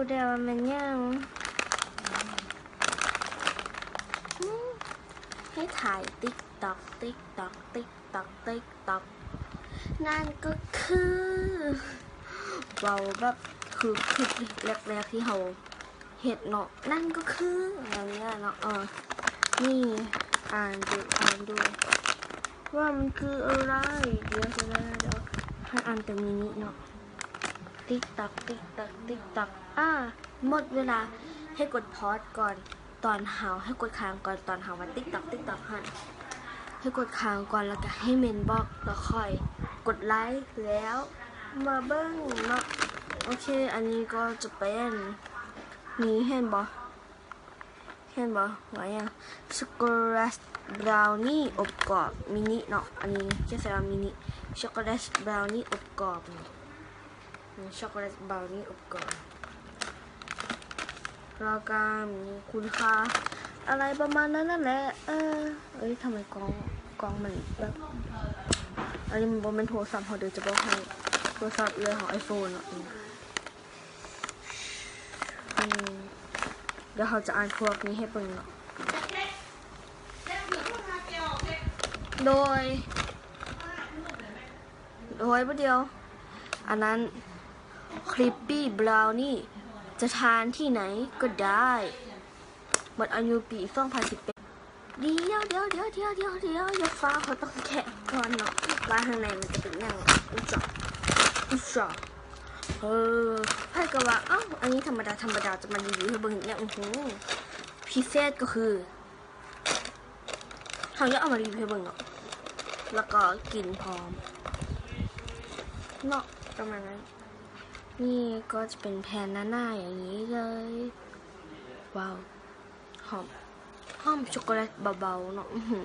ແຕ່ວ່າແມ່ນຫຍັງ? ອືມ ໃຫ້ຖ່າຍ TikTok TikTok TikTok TikTok ນັ້ນກໍຄື ເວົ້າແບບ ຄືຄລິບແລກໆທີ່ເຮົາເຮັດເນາະ ນັ້ນກໍຄື ອັນນີ້ເນາະ ເອີ ນີ້ ອ່ານດູ ອ່ານດູ ວ່າມັນຄືອະໄລ? ດຽວ ດຽວ ດຽວ ໃຫ້ອ່ານແຕ່ມິນິເນາະ TikTok TikTok TikTok ອາ ໝົດເວລາ ໃຫ້ກົດ pause ກ່ອນ ຕອນເຮົາ ໃຫ້ກົດຄ້າງກ່ອນ ຕອນເຮົາວ່າ TikTok TikTok ຫັ້ນ ໃຫ້ກົດຄ້າງກ່ອນ ແລ້ວກໍໃຫ້ເມັນບອກ ແລ້ວຄ່ອຍກົດໄລ ແລ້ວມາເບິ່ງເນາະ. ໂອເຄ ອັນນີ້ກໍຈະເປັນ ນີ້ ເຫັນບໍ່? ເຫັນບໍ່ວ່າຫຍັງ? ຊັອກໂກແລັດບຣາວນີອົບກອບມິນິເນາະ ອັນນີ້ຂຽນໃສ່ວ່າມິນິ ຊັອກໂກແລັດບຣາວນີອົບກອບເນາະ ຊັອກໂກແລັດບຣາວນີອົບກອບ ແລ້ວກໍມີຄຸນຄ່າອະໄລປະມານນັ້ນນັ້ນແຫຼະ. ເອີ ເອີຍ ທຳໄມກ້ອງ ກ້ອງມັນແບບ ອັນນີ້ມັນບໍ່ແມ່ນໂທລະສັບເຮົາເດີ ຈະບອກໃຫ້ ໂທລະສັບເອື້ອຍເຮົາ iPhone ເນາະ. ອືມ ດຽວເຮົາຈະອ່ານພວກນີ້ໃຫ້ເບິ່ງເນາະ ໂດຍ ໂດຍ ບໍ່ດຽວ ອັນນັ້ນ Creepy Brownie ຈະທານທີ່ໄຫນກໍໄດ້ ໝົດອາຍຸປີສອງພັນສິບແປດ. ດຽວ ດຽວ ດຽວ ດຽວ ດຽວ ດຽວ ຢ່າຟ້າວ ເຮົາຕ້ອງແກະກ່ອນເນາະ ວ່າຂ້າງໃນມັນຈະເປັນຫຍັງ. ອຸຊາ ອຸຊາ ເອີ ໃຜກໍວ່າ ເອົ້າ ອັນນີ້ທຳມະດາ ທຳມະດາ ຈະມາຣີວິວໃຫ້ເບິ່ງຫຍັງ? ໂອ້ໂຫ ພິເສດກໍຄື ເຮົາຢາກເອົາມາຣີວິວໃຫ້ເບິ່ງເນາະ ແລ້ວກໍກິນພ້ອມເນາະ ປະມານນັ້ນ. ນີ້ກໍຈະເປັນແຜ່ນໜາໆຢ່າງນີ້ເລີຍ. ວ້າວ ຫອມ ຫອມຊັອກໂກແລັດເບົາໆເນາະ. ອື້ຫື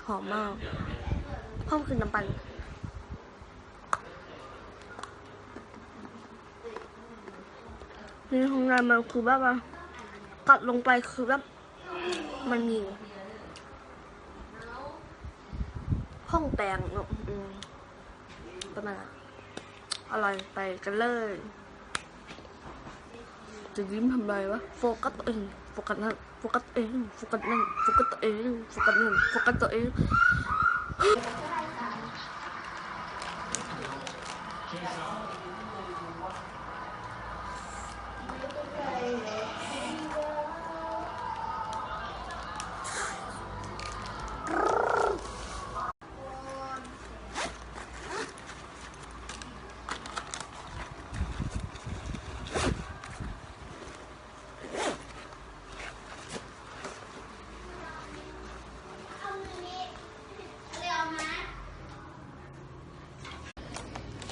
ຫອມມາກ ຫອມຄືນ້ຳປັ່ນ. ໃນຫ້ອງນ້ຳມັນຄືແບບວ່າ ກັດລົງໄປຄືແບບ ມັນມີ ຜົງແປ້ງເນາະ ອືມ ປະມານນັ້ນ. ອະລ່ອຍ ໄປກັນເລີຍ. ຈະຍິ້ມທຳໄມວະ? ໂຟກັສຕົວເອງ ໂຟກັສນັ້ນ ໂຟກັສຕົວເອງ ໂຟກັສນັ້ນ ໂຟກັສຕົວເອງ ໂຟກັສນັ້ນ ໂຟກັສຕົວເອງ.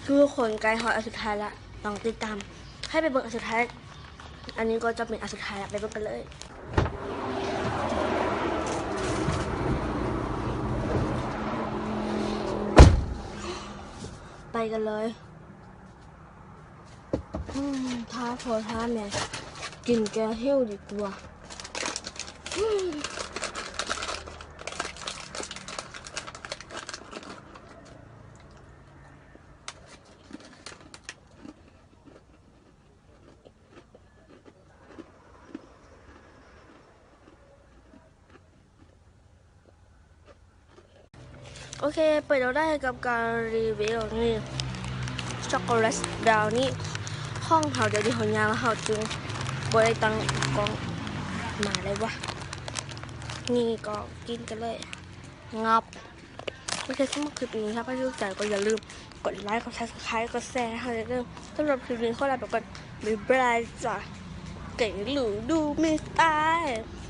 ທຸກຄົນ ໃກ້ຮອດອັນສຸດທ້າຍລະ ຕ້ອງຕິດຕາມ ໃຫ້ໄປເບິ່ງອັນສຸດທ້າຍ. ອັນນີ້ກໍຈະເປັນອັນສຸດທ້າຍລະ ໄປເບິ່ງກັນເລີຍ. ໄປກັນເລີຍ. ອືມ ຖ້າພໍ່ຖ້າແມ່ ກິນແກ້ຫິວດີກວ່າ. ໂອເຄ ໄປຕໍ່ໄດ້ກັບການຣີວິວນີ້ ຊັອກໂກແລັດບຣາວນີຂອງເຮົາ. ດຽວນີ້ເຮົາຍ່າງ ເຮົາຈຶ່ງບໍ່ໄດ້ຕັ້ງກ້ອງ ມາໄດ້ວະ. ນີ້ກໍກິນກັນເລີຍ ງັບ. ໂອເຄ ສຳລັບຄລິບນີ້ ຖ້າໃຜຖືກໃຈກໍຢ່າລືມກົດໄລ ກົດ Subscribe ກົດແຊໃຫ້ເດີ. ສຳລັບຄລິບນີ້ຂໍລາໄປກ່ອນ ບາຍບາຍຈ້າ. ເກັ່ງຫຼູດູມີສະໄຕ.